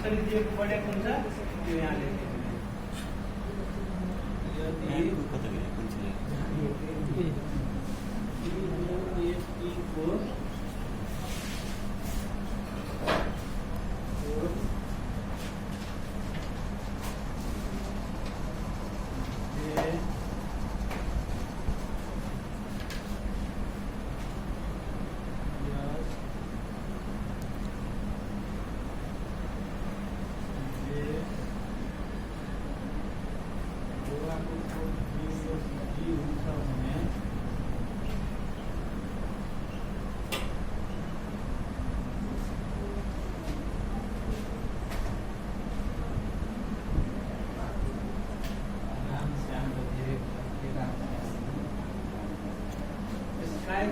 कसरी दिएको बढेको हुन्छ त्यो यहाँ लेख्नु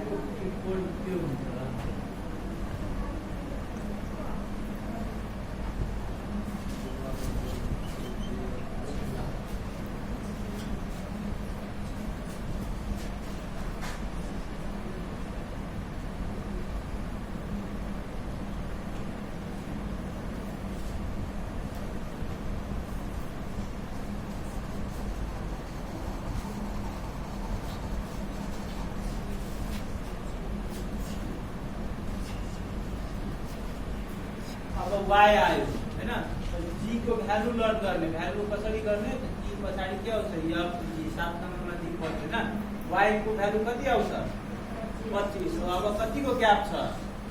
को कोड के हुन्छ अब y आयो हैन g को भ्यालु लर्न गर्ने भ्यालु कसरी गर्ने t पछाडी के आउँछ f g 7 नम्बरमा दिनुपर्छ हैन y को भ्यालु कति आउँछ 25 हो अब कतिको ग्याप छ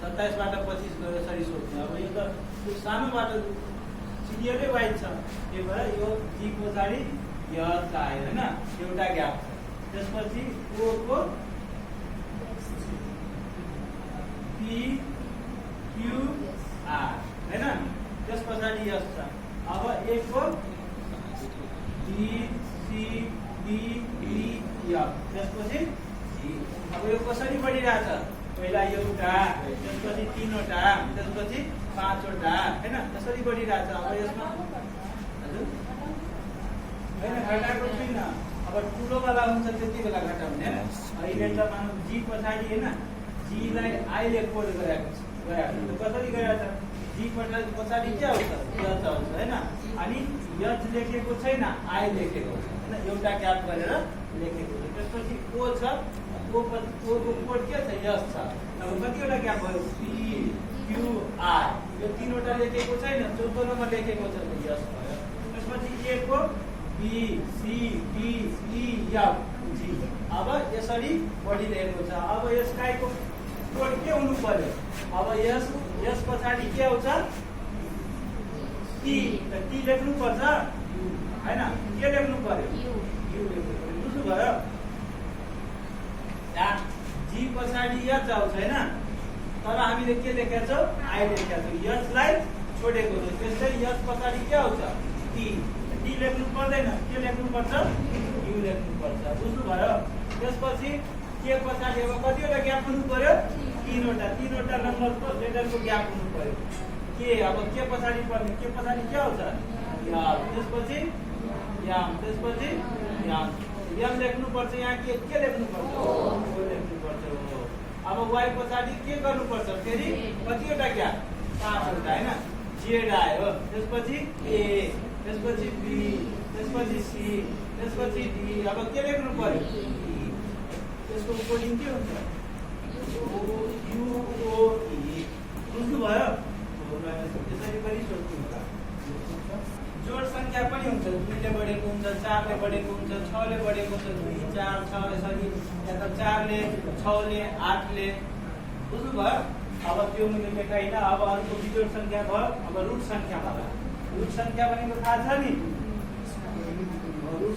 27 बाट 25 गयो यसरी सोध्नु अब यो त सानोबाट क्लियरै y छ त्यही भएर यो g पछाडी f आयो हैन एउटा ग्याप छ त्यसपछि o को p q r हैन त्यस पछाडी यस छ अब a को d c d e f त्यसपछि g अब यो कसरी बढिरहेछ पहिला एउटा त्यसपछि तीनवटा त्यसपछि पाँचवटा हैन त्यसरी बढिरहेछ अब यसमा हजुर हैन घटाएको छैन अब ठुलो वाला हुन्छ त्यति बेला घटाउने हैन अहिले त मानौ g पछाडी हैन g लाई i ले कोड गराएको छ कसरी गराएको छ जी पछाडी के आउँछ यच आउँछ हैन अनि यच लेखेको छैन आई लेखेको छ हैन एउटा ग्याप गरेर लेखेको छ त्यसपछि ओ छ ओ को कोड के छ यस छ अब कतिवटा ग्याप भयो पी क्यू आर यो तीनवटा लेखेको छैन चौथो नम्बर लेखेको छ यस भयो त्यसपछि ए को B C D E F G अब यसरी बढिरहेको छ अब यसको कोड के हुनु पर्यो अब यस पछाडी के आउँछ टी त टी लेख्नु पर्छ हैन के लेख्नु पर्यो यु लेख्नु पर्यो बुझ्नु भयो यहाँ जी पछाडी यच आउँछ हैन तर हामीले के लेखेका छौ आई लेखेका छौ यच लाई छोडेको छ त्यसै यस पछाडी के आउँछ टी टी लेख्नु पर्दैन के लेख्नु पर्छ यु लेख्नु पर्छ बुझ्नु भयो त्यसपछि के पछाडी अब कतिवटा ग्याप हुनु पर्यो तीनवटा नम्बरको लेटरको ग्याप हुनु पर्यो के अब के पछाडी पर्ने के पछाडी के आउँछ याम त्यसपछि याम लेख्नु पर्छ यहाँ के लेख्नु पर्छ ओ लेख्नु पर्छ अब y पछाडी के गर्नु पर्छ फेरि कतिवटा ग्याप पाँचवटा हैन जेड आयो त्यसपछि ए त्यसपछि बी त्यसपछि सी त्यसपछि डी अब के लेख्नु पर्यो त्यसको कोडिङ के हुन्छ UOE बुझ्नु भयो त्यसरी पनि सोध्नु होला जोड संख्या पनि हुन्छ 2 ले बढेको हुन्छ 4 ले बढेको हुन्छ 6 ले बढेको हुन्छ 2 4 6 यसरी या त 4 ले 6 ले 8 ले बुझ्नु भयो अब त्यो मैले लेखाइन अब अर्को बिजोड संख्या भयो अब रुट संख्या भनेको थाहा छ नि